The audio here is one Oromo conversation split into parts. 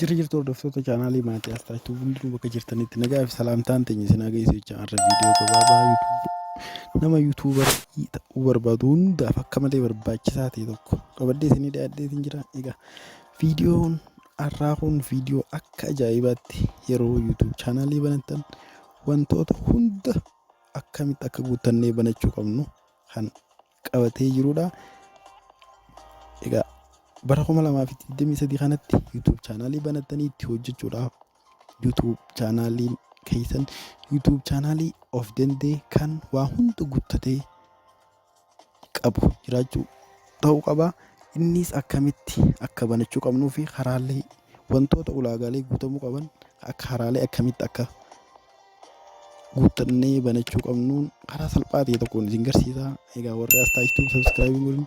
Jirra jirtu, hordoftoota chaanaalii Maatiyaas Taayituu, hundinuu bakka jirtanitti nagaa fi salaamtaan teenya isin haa geessu jecha, har'a viidiyoo gabaabaa nama YouTuberii ta'uu barbaadu hundaaf akka malee barbaachisaa ta'e tokko qabadhee isinii dhiyaadheetiin jira. Egaa viidiyoon har'aa kun viidiyoo akka ajaa'ibaatti yeroo YouTube chaanaalii banattan wantoota hunda akkamitti akka guuttannee banachuu qabnu kan qabatee jirudha. Egaa bara 2023 kanatti YouTube chaanaalii banattanii itti hojjechuudhaaf YouTube chaanaaliin keessan YouTube chaanaalii of danda'e kan waa hunda guuttatee qabu jiraachuu ta'uu qaba. Innis akkamitti akka banachuu qabnuu fi karaalee wantoota ulaagaalee guutamuu qaban akka karaalee akkamitti akka guuttannee banachuu qabnuun karaa salphaa ta'e tokkoon isin garsiisa. Egaa warri as taasituu subscribe godhin,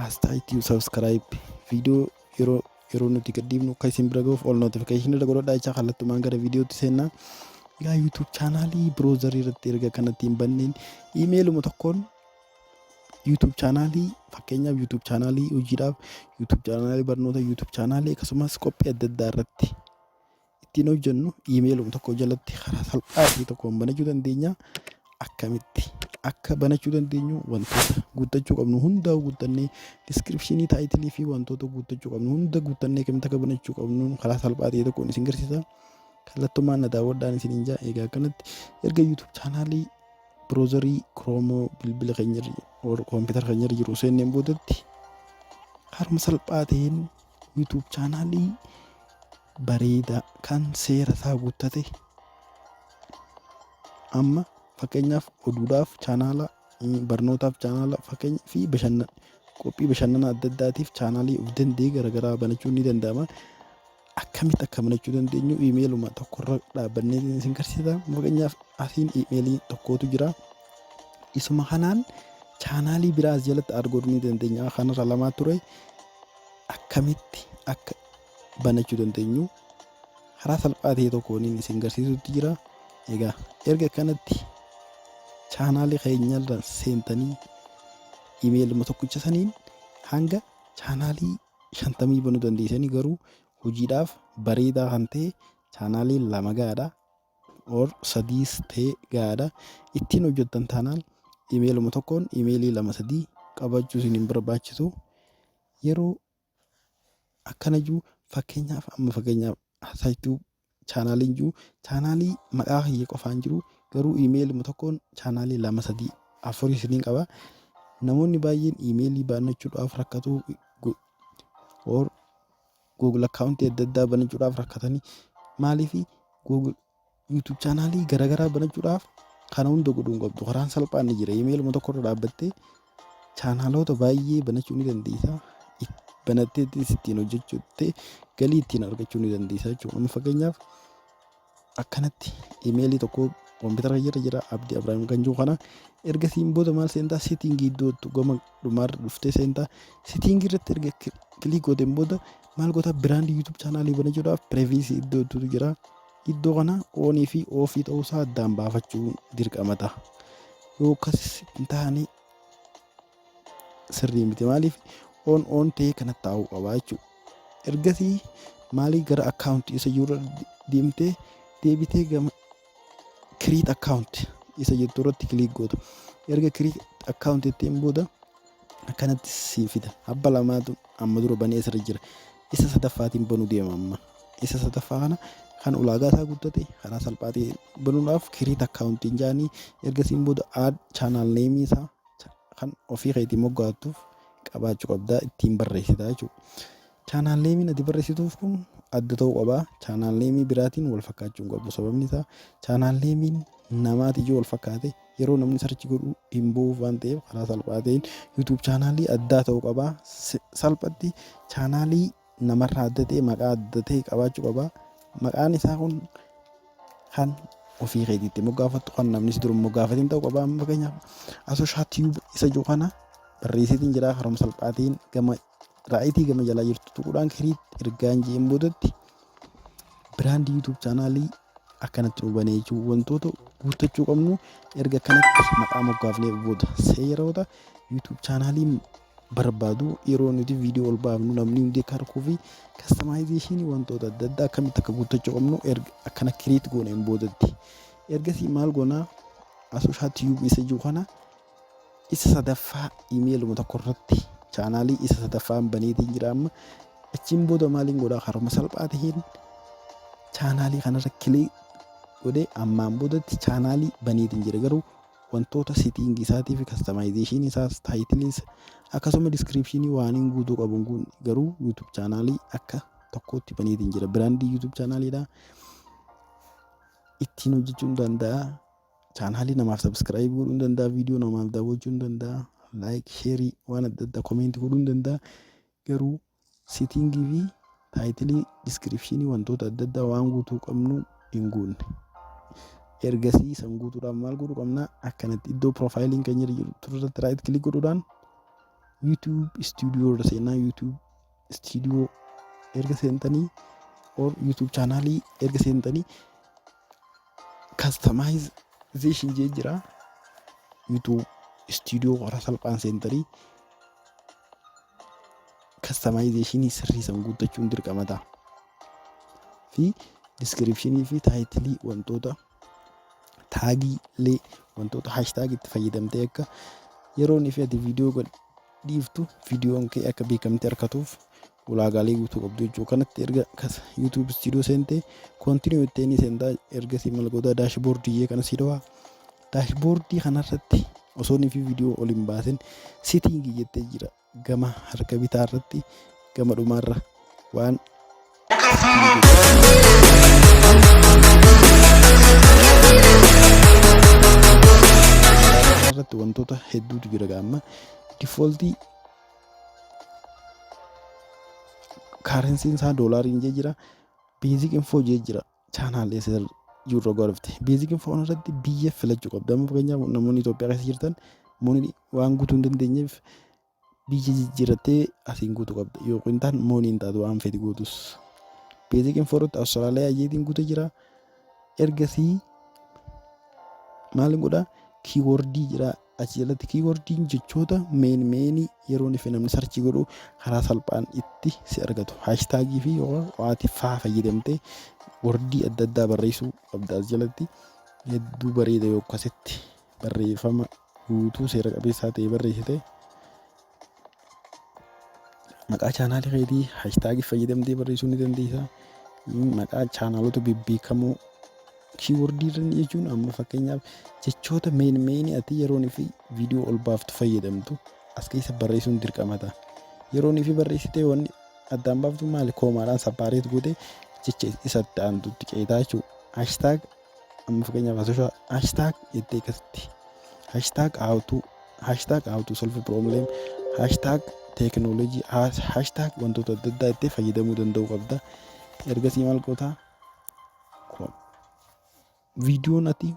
as taasituu subscribe, viidiyoo yeroo yeroo nuti gadhiifnu akka isin bira gahuuf ol notification irra godhadhaa jechaa, kallattumaan gara viidiyootti seennaa. Egaa YouTube chaanaalii browserii irratti erga kanatti hin banneen iimeeluma tokkoon YouTube chaanaalii, fakkeenyaaf YouTube chaanaalii hojiidhaaf, YouTube chaanaalii barnoota, YouTube chaanaalii akkasumas qophii adda addaa irratti ittiin hojjennu iimeeluma tokko jalatti karaa salphaa ta'e tokkoon banachuu dandeenya. Akkamitti akka banachuu dandeenyu, wantoota guuttachuu qabnu hunda guuttannee, descriptionii, titleii fi wantoota guuttachuu qabnu hunda guuttannee akkamitti akka banachuu qabnu karaa salphaa ta'e tokkoon isin garsiisa. Kallattumaan na daawwadhaan isiniin jaa. Egaa akkanatti erga YouTube chaanaalii browserii Chrome bilbila keenya irra, koompitara keenya irra jiru seenneen boodatti, karuma salphaa ta'een YouTube chaanaalii bareedaa kan seera isaa guuttate, amma fakkeenyaaf oduudhaaf chaanaala, barnootaaf chaanaala, fakkeenya fi bashannan qophii bashannana adda addaatiif chaanaalii of danda'e garaagaraa banachuun ni danda'ama. Akkamitti akka banachuu dandeenyu iimeeluma tokkorra dhaabbannee isin garsiisa. Fakkeenyaaf asiin iimeelii tokkotu jira. Isuma kanaan chaanaalii biraa as jalatti arguu ni dandeenya. Kanarra lamaa ture. Akkamitti akka banachuu dandeenyu karaa salphaa ta'e tokkoon isin garsiisutti jira. Egaa erga kanatti chaanaalii keenyarra seentanii iimeeluma tokkicha saniin hanga chaanaalii 50 banuu dandeessanii, garuu hojiidhaaf bareedaa kan ta'e chaanaalii lama gahaadha. Or sadiis ta'e gahaadha. Ittiin hojjettan taanaan iimeeluma tokkoon iimeelii lama sadii qabachuu isin hin barbaachisu. Yeroo akkana jiru, fakkeenyaaf amma fakkeenyaaf haasaayituu chaanaaliin jiru chaanaalii maqaa kiyya qofaan jiru, garuu iimeeluma tokkoon chaanaalii lama, sadii, afurii isiniin qaba. Namoonni baay'een iimeelii banachuudhaaf rakkatu or Google akkaawuntii adda addaa banachuudhaaf rakkatanii, maaliif Google YouTube chaanaalii garaagaraa banachuudhaaf kana hunda godhuu hin qabdu. Karaan salphaan ni jira. Iimeeluma tokko irra dhaabbattee chaanaaloota baay'ee banachuu ni dandeessa. Banattee ittiin hojjechuutti galii ittiin argachuu ni dandeessa jechuudha. Amma fakkeenyaaf akkanatti iimeelii tokko koompitara irra jira, Abdii Abiraahim kan jiru kana. Ergasiin booda maal seentaa? Settingii iddootti gama dhumaarra dhuftee seentaa. Settingii irratti erga click gooteen booda maal goota? Brand YouTube chaanaalii banachuudhaaf privacy iddootu jira. Iddoo kana onii fi offii ta'uusaa addaan baafachuu dirqama ta'a. Yoo akkas hin taane sirrii miti. Maaliif on on ta'ee kana taa'uu qaba jechuudha. Ergasii maalii gara akkaawuntii isa jirurra deemtee, deebitee gama create account isa jettu irratti click goota. Erga create account jetteen booda akkanatti sii fida. Abba lamaatu amma dura banee asirra jira. Isa sadaffaatiin banuu deema amma. Isa sadaffaa kana kan ulaagaa isaa guuttate karaa salphaa ta'e banuudhaaf create accountiin jaanii, ergasiin booda add channel name isaa kan ofii keetii moggaattuuf qabaachuu qabdaa, ittiin barreessitaa jechuudha. Channel nameiin ati barreessituuf kun adda ta'uu qaba. Channel nameii biraatiin wal fakkaachuu hin qabu. Sababni isaa channel nameiin namaati ijoo wal fakkaate yeroo namni search godhu hin bu'uuf waan ta'eef, karaa salphaa ta'een YouTube chaanaalii addaa ta'uu qaba. Salphatti chaanaalii namarraa adda ta'e maqaa adda ta'e qabaachuu qaba. Maqaan isaa kun kan ofii keetiitti moggaafattu, kan namni si dura moggaafatiin ta'uu qaba. Amma fakkeenyaaf Asoshaa Tube isa jiru kana barreessitiin jira. Karuma salphaatiin gama rightii gama jalaa jirtu tuquudhaan create ergaan jeen boodatti brand YouTube chaanaalii akkanatti nu banee jechuudha. Wantoota guuttachuu qabnu erga kanatti maqaa moggaafnee booda seerota YouTube chaanaalii Barbaadu yeroo nuti viidiyoo ol baafnu namni hundi akka arguu fi customization wantoota adda addaa akkamitti akka guuttachuu qabnu erga akkana create gooneen boodatti. Ergasii maal goonaa? Asooshaa Tube isa jiru kana isa sadaffaa imeeluma tokko irratti chaanaalii isa sadaffaan baneetiin jira amma. Achiin booda maaliin godhaa? Karuma salphaa ta'een chaanaalii kanarra click godhee ammaan boodatti chaanaalii baneetiin jira. Garuu wantoota setting isaatii fi customization isaas, titleiis, akkasuma description waan hin guutuu qabu kun garuu YouTube chaanaalii akka tokkootti baneetiin jira. Brand YouTube chaanaaliidha. Ittiin hojjechuu hin danda'a. Chaanaalii namaaf subscribe godhuu hin danda'a. Viidiyoo namaaf daawwachuu hin danda'a. Like, share, waan adda addaa comment godhuu hin danda'a. Garuu setting fi title, description, wantoota adda addaa waan guutuu qabnu hin guunne. Ergasii san guutuudhaaf maal godhuu qabna? Akkanatti iddoo profileiin keenya jiru irratti right click godhuudhaan YouTube Studio irra seenaa. YouTube Studio erga seentanii or YouTube chaanaalii erga seentanii customization jee jira. YouTube Studio karaa salphaan seentanii customization sirrii san guuttachuun dirqama ta'a. Fi description fi title, wantoota tagiilee, wantoota hashtag itti fayyadamtee akka yeroo inni fi ati viidiyoo dhiiftu viidiyoon kee akka beekamtii argatuuf ulaagaalee guutuu qabdu jechuudha. Kanatti erga YouTube Studio seentee continue itti ni seentaa. Ergasii maal goota? Dashboard kana si dhawaa. Dashboard kanarratti osoo inni fi viidiyoo ol hin baasin setting jettee jira, gama harka bitaa irratti gama dhumaarra waan setting irratti wantoota hedduutu jira. Gaamma default currencyn isaa doolaariin jee jira. Basic info jee jira. Channel eessa jirru godhafte basic info irratti biyya filachuu qabda. Amma fakkeenyaaf namoonni Itoophiyaa keessa jirtan money waan guutuu hin dandeenyeef biyya jijjiirrattee asiin guutuu qabda. Yookiin ta'an money hin taatu waan fedhi guutus. Basic info irratti Awustiraaliyaa ayyeetiin guutee jira. Ergasii maal godhaa? Keyword jira achi jalatti. Keywordiin jechoota main main yeroo inni namni search godhu karaa salphaan itti si argatu. Hashtag fi waati faa fayyadamtee word adda addaa barreessuu qabda. As jalatti hedduu bareeda yoo akkasitti barreeffama guutuu seera qabeessaa ta'e barreessite. Maqaa chaanaalii keetii hashtag fayyadamtee barreessuu ni dandeessa. Maqaa chaanaalota bebbeekamoo keyword jechuun amma fakkeenyaaf jechoota main main ati yeroo fi viidiyoo ol baaftu fayyadamtu as keessa barreessuun dirqama ta'a. Yeroo fi barreessitee wanni addaan baaftu maali? Commaadhaan separate gootee jecha isatti aantutti ceetaa jechuudha. Hashtag amma fakkeenyaaf asoshaa hashtag jettee akkasitti hashtag how to, hashtag how to solve problem, hashtag teekinooloojii, hashtag wantoota adda addaa itti fayyadamuu danda'uu qabda. Ergasii maal gootaa? Viidiyoon ati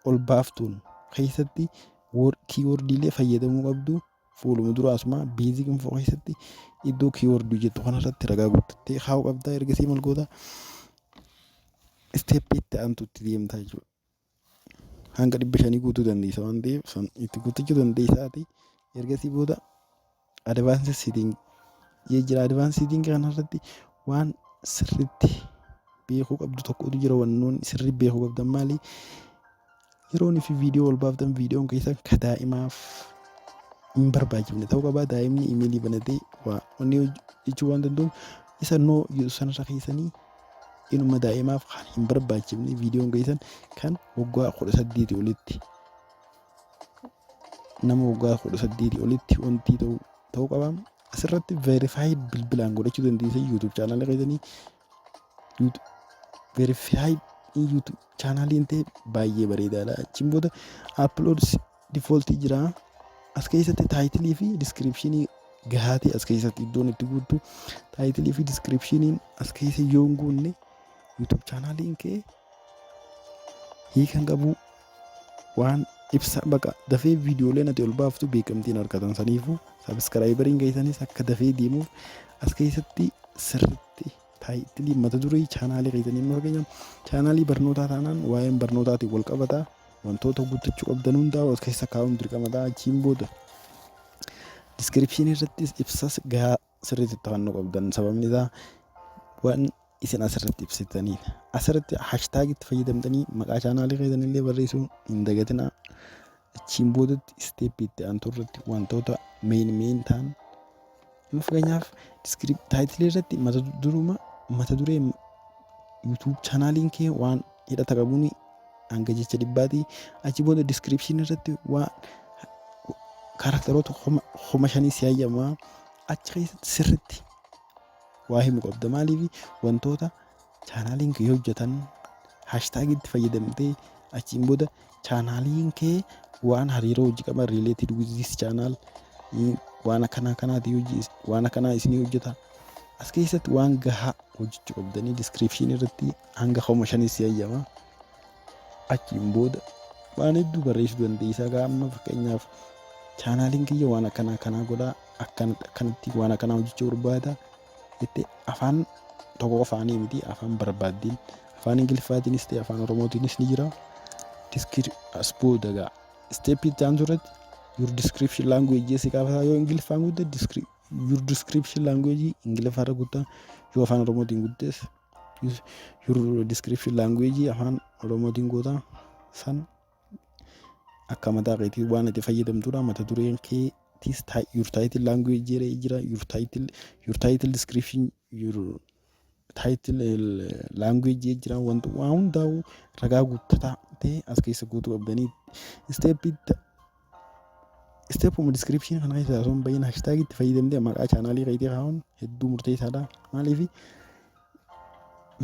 ol baaftuun keessatti keywordiilee fayyadamuu qabdu fuuluma dura asuma basic info keessatti iddoo keyword jettu kanarratti ragaa guuttattee kaa'uu qabda. Ergasii maal goota? Step itti aantutti deemtaa jechuudha. Hanga 500 guutuu dandeessa waan ta'eef san itti guuttachuu dandeessaati. Ergasii booda advanced setting jira. Advanced setting kanarratti waan sirriitti beekuu qabdu tokkotu jira. Wannoonni sirrii beekuu qabdan maali? Yeroo fi viidiyoo ol baaftan viidiyoon keessan ka daa'imaaf hin barbaachifne ta'uu qaba. Daa'imni imeelii banatee waa wanni jechuu waan danda'uuf isa no sanarra keessanii inuma daa'imaaf kan hin barbaachifne viidiyoon keessan kan waggaa 18 olitti, nama waggaa 18 olitti wanti ta'uu qaba. Asirratti verify bilbilaan godhachuu dandeessa YouTube chaanaalii keessanii. Verify YouTube chaanaaliin ta'e baay'ee bareedaadha. Achiin booda upload default jira. As keessatti title fi description gahaa ta'e as keessatti iddoon itti guuttu title fi descriptioniin as keessa yoo hin guunne YouTube chaanaaliin kee hiikan qabu waan ibsa baqa dafee viidiyooleen ati ol baaftu beekamtiin argatan. Saniifuu subscriberiin keessanis akka dafee deemuuf as keessatti sirriitti title, mata duree chaanaalii keessanii, amma fakkeenyaaf chaanaalii barnootaa taanaan waa'een barnootaatiin wal qabataa wantoota guuttachuu qabdan hundaa as keessa kaa'uun dirqama ta'a. Achiin booda Descriptionii irrattis ibsas gahaa sirriitti itti fannoo qabdan, sababni isaa waan isin asirratti ibsitaniidha. Asirratti hashtagitti fayyadamtanii maqaa chaanaalii keessanillee barreessuu hin dagatinaa. Achiin boodatti stepii itti aantu irratti wantoota main main ta'an, amma fakkeenyaaf titleii irratti mata duruma, mata duree YouTube chaanaaliin kee waan hidhata qabuun hanga jecha 100ti. Achi booda descriptionii irratti waan characteroota 5,000 si hayyamaa, achi keessatti sirritti waa himu qabda. Maaliif? Wantoota chaanaaliin kee hojjetan hashtagitti fayyadamtee, achiin booda chaanaaliin kee waan hariiroo hojii qaban, related with this channel, waan akkanaa kanaati, hojii waan akkanaa isinii hojjeta. As keessatti waan gahaa hojjechuu qabdanii. Descriptionii irratti hanga 5,000 si hayyama. Achiin booda waan hedduu barreessuu dandeessaa. Gaa amma fakkeenyaaf chaanaaliin kiyya waan akkanaa akkanaa godhaa, akkanatti akkanatti waan akkanaa hojjechuu barbaada jettee, afaan tokko qofaanii miti, afaan barbaaddiin, afaan Ingiliffaatiinis ta'e afaan Oromootiinis ni jira. As booda gaa stepii itti aantu irratti your description language si gaafataa. Yoo Ingiliffaan guutte, your description language Ingiliffaarra guuttaa. Yoo afaan Oromootiin guuttes, your description language afaan Oromootiin guutaa. San akka mataa keetii waan itti fayyadamtudha. Mata dureen keetis your title language jedhee jira, your title description, your title language jira. Wanti waa hundaa'u ragaa guuttataa ta'e as keessa guutuu qabdanii. Stepuma description kana keessa osoo hin bahin hashtagitti fayyadamtee maqaa chaanaalii keetii kaa'uun hedduu murteessaadha. Maaliif?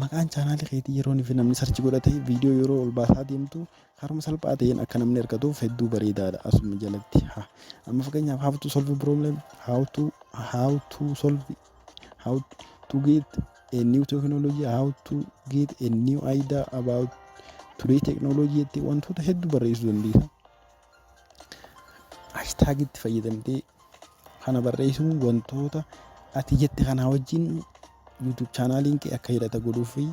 Maqaan chaanaalii keetii yeroo inni namni search godhate, viidiyoo yeroo ol baasaa deemtu karuma salphaa ta'een akka namni argatuuf hedduu bareedaadha. Asuma jalatti amma fakkeenyaaf how to solve problem, how to solve, how to get a new technology, how to get a new idea about today technology jettee wantoota hedduu barreessuu dandeessa. Hashtagitti fayyadamtee kana barreessuun wantoota ati jette kanaa wajjin YouTube chaanaaliin kee akka hidhata godhuu fi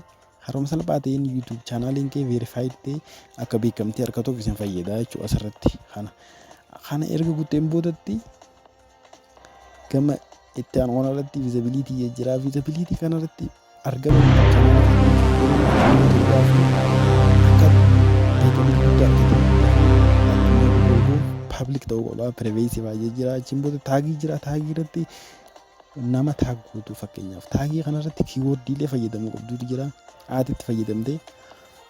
haruma salphaa ta'een YouTube chaanaaliin kee verified ta'e akka beekamtii argatuuf isin fayyada jechuudha asirratti. Kana erga guuteen boodatti gama itti aanu kanarratti visibility jira. Visibility kanarratti argama chaanaalii akka beekamtii guddaa argatu public ta'uu qaba, privacy baay'ee jira. Achiin booda tagii jira. Tagii irratti nama tag gootu, fakkeenyaaf tagii kanarratti keywordiilee fayyadamuu qabduutu jira. Atitti fayyadamtee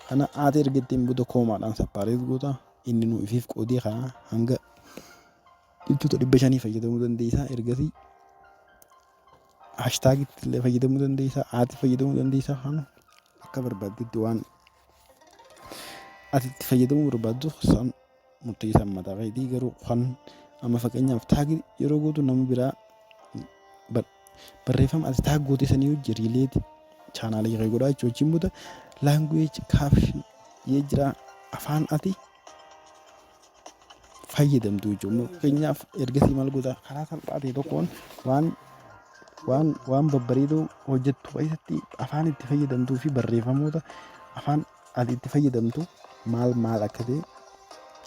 kana ati ergatteen booda commaadhaan separate goota. Inni nu ifiif qoodee kana hanga jechoota 500 fayyadamuu dandeessaa. Ergasii hashtagitti illee fayyadamuu dandeessaa, ati fayyadamuu dandeessaa. Kana akka barbaaddetti waan ati itti fayyadamuu barbaaddu san murteessaan mataa keetii. Garuu kan amma fakkeenyaaf tagii yeroo gootu nama biraa barreeffama ati tag goote sanii hojii relate chaanaalii kee godhaa jechuudha. Achiin booda language caption jira, afaan ati fayyadamtu jechuudha. Fakkeenyaaf ergasii maal goota? Karaa salphaa ta'e tokkoon waan babbareedoo hojjettu keessatti afaan itti fayyadamtuu fi barreeffamoota afaan ati itti fayyadamtu maal maal akka ta'e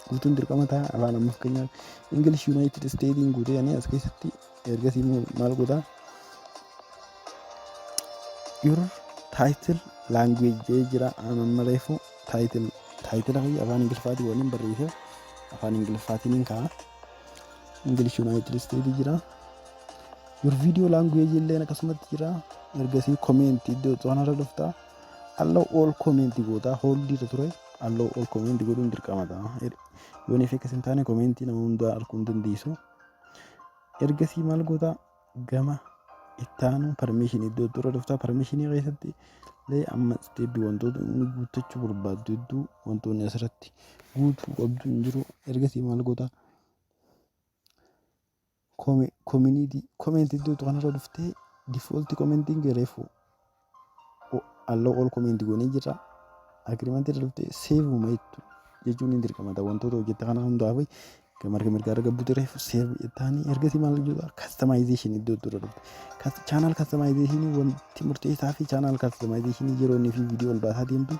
guutuun dirqama ta'a. Afaan amma fakkeenyaaf English United States guutee ani as keessatti. Ergasii immoo maal godhaa? Your title language jira. Amma reefu title kiyya afaan Ingiliffaatiin waliin barreesseef afaan Ingiliffaatiin ka'a. English United States jira. Your video language illee akkasumatti jira. Ergasii comment iddoo kanarra dhufta. Allow all comment goota. Hold irra ture, allow all comment godhuun dirqama ta'a. Yoo neef akkas hin taane commentii nama hundaa arguu hin dandeessu. Ergasii maal goota? Gama ittaanu permission iddoo dura dhufta. Permissionii keessatti illee amma stepii wantoota inni guuttachuu barbaaddu hedduu, wantoonni asirratti guutuu qabdu hin jiru. Ergasii maal goota? Community comment iddoo kanarra dhuftee default commentiin reefu allow all comment goonee jira. Agreement irra dhuftee save uma jettu jechuun hin dirqamata. Wantoota hojjette kana hundaaf gama harka mirgaa arga buute reefu save jettaanii. Ergasii maal jechuudha? Customization iddoo dura dhufte. Channel customization wanti murteessaa fi channel customization yeroo inni fi viidiyoo ol baasaa deemtu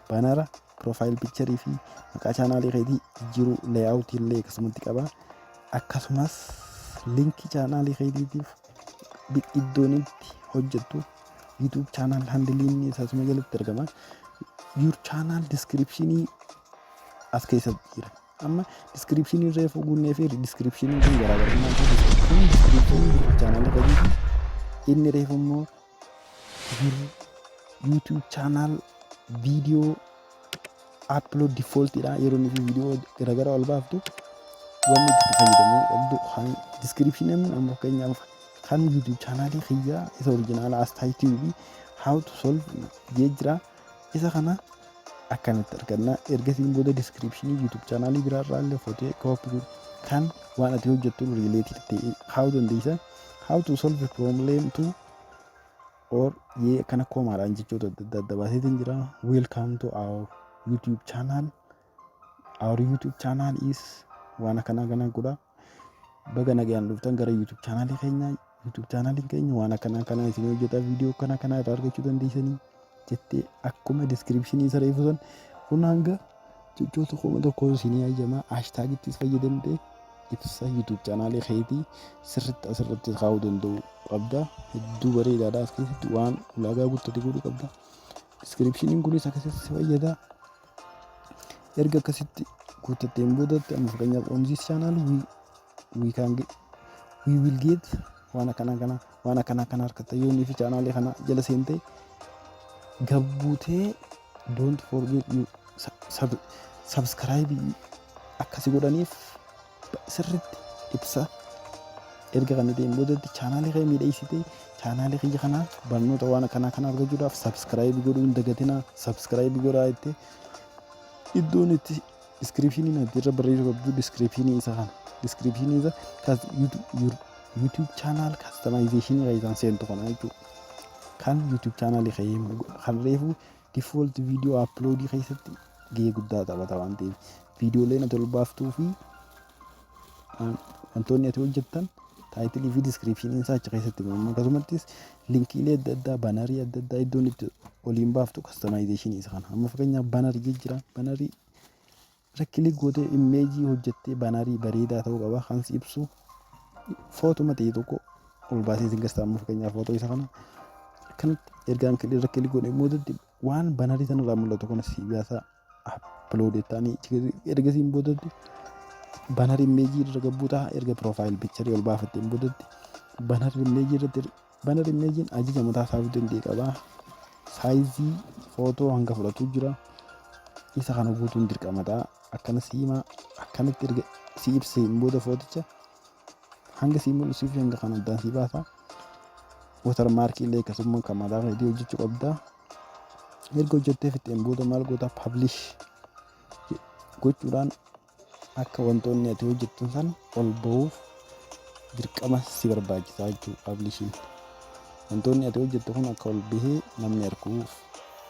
bannera, profile picture fi maqaa chaanaalii keetii jijjiiruu, layout illee akkasumatti qaba. Akkasumas Linkii chaanaalii keetiitiif iddoon itti hojjettu YouTube channel handleiin isasuma jalatti argama. Your channel descriptionii as keessatti jira. Amma descriptionii reefu guunnee fi descriptioniin kun garaagarummaa isaa, kun descriptionii YouTube channelii keetiiti. Inni reefu immoo your YouTube channel video upload defaultidha. Yeroo inni viidiyoo garaagaraa ol baaftu wanni itti fayyadamuu qabdu kan descriptioniin, amma fakkeenyaaf kan YouTube channelii kiyyaa isa original Astaa TV how to solve jee jira. Isa kana akkanatti arganna. Ergasiin booda descriptionii YouTube channelii biraarraa illee footee copy kan waan ati hojjettu related ta'e kaa'uu dandeessa. How to solve problem to or yee kana koomaadhaan jechoota adda addaa adda baaseetiin jira. Welcome to our YouTube channel. Our YouTube channel is waan akkanaa kana godha. Baga nagaan dhuftan gara YouTube channelii keenya. YouTube channeliin keenya waan akkanaa kana isin hojjeta, viidiyoo akkana kana irraa argachuu dandeessanii jettee akkuma descriptionii isa reefu san kun hanga jechoota 1000 isinii hayyamaa. Hashtagittis fayyadamtee ibsa YouTube channelii keetii sirriitti asirratti kaa'uu danda'u qabda. Hedduu bareedaadha, as keessatti waan ulaagaa guuttate godhuu qabda. Descriptioniin kunis akkasitti si fayyada. Erga akkasitti guuttatteen boodatti, amma fakkeenyaaf on this channel we can get, we will get waan akkana kana, waan akkana kana harkatta. Yoo fi channelii kana jala seentee gabbuutee, don't forget you subscribe akkasi godhaniif sirritti ibsa. Erga kana ta'een boodatti channelii kee miidheessitee, channelii kiyya kanaa barnoota waan akkanaa kana argachuudhaaf subscribe godhuu hin dagatinaa, subscribe godhaa jettee iddoon itti descriptioniin ati irra barreessuu qabdu descriptionii isa kana, descriptionii isa YouTube channel customizationii kan isaan seentu kana jechuudha. Kan YouTube channelii kee kan reefu default video uploadii keessatti gahee guddaa taphata waan ta'eef, viidiyooleen ati ol baaftuu fi wantoonni ati hojjettan titleii fi descriptioniin isaa achi keessatti himamu. Akkasumattis linkiilee adda addaa, bannerii adda addaa iddoon itti oliin baaftu customizationii isa kana. Amma fakkeenyaaf bannerii jira. Bannerii irra click gootee imageii hojjettee bannerii bareedaa ta'uu qaba, kan si ibsu footuma ta'e tokko ol baasee isin garsiisa. Amma fakkeenyaaf footoo isa kana akkanatti ergaan irra click godhee boodatti waan bannerii sanarraa mul'atu kana si baasaa, upload ta'anii. Ergasiin boodatti banner imageii irra gabbuu ta'a. Erga profile pictureii ol baafatteen boodatti banner imageii irratti, banner imageiin ajaja mataa isaa danda'e qaba. Sizeii footoo hanga fudhatu jira. Isa kana guutuun dirqama ta'a. Akkana si himaa, akkanatti erga si ibseen booda footicha hanga si mul'isuu fi hanga kana addaan si baasa. Watermarkii illee akkasuma kan mataa keetii hojjechuu qabda. Erga hojjettee fixeen booda maal goota? Publish gochuudhaan akka wantoonni ati hojjettu san ol bahuuf dirqama si barbaachisaa jechuudha publishiin. Wantoonni ati hojjettu kun akka ol bahee namni arguuf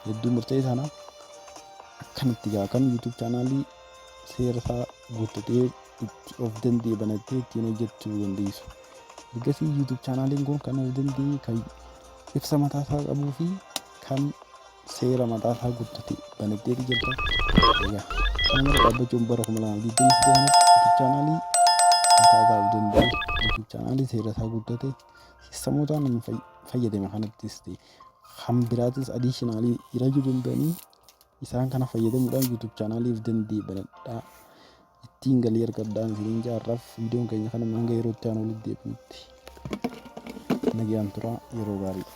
hedduu murteessaadha. Akkanatti gaa kan YouTube channelii seera isaa guuttatee itti of danda'e banattee ittiin hojjechuu dandeessu. Ergasii YouTube channeliin kun kan of danda'e, kan ibsa mataa isaa qabuu fi kan seera mataa isaa guuttate banattee jirta. Egaa kana mara dhaabbachuun bara 2023 kanatti YouTube channelii mataa isaa of danda'e, YouTube channelii seera isaa guuttate, systemoota nama fayyadame kanattis ta'e kan biraatis additionalii jiraachuu danda'anii, isaan kana fayyadamuudhaan YouTube channelii of danda'e banadhaa, ittiin galii argadhaan isiniin jaarraaf. Viidiyoon keenya kana hanga yeroo itti aanu walitti deebinutti nagayaan turaa, yeroo gaarii.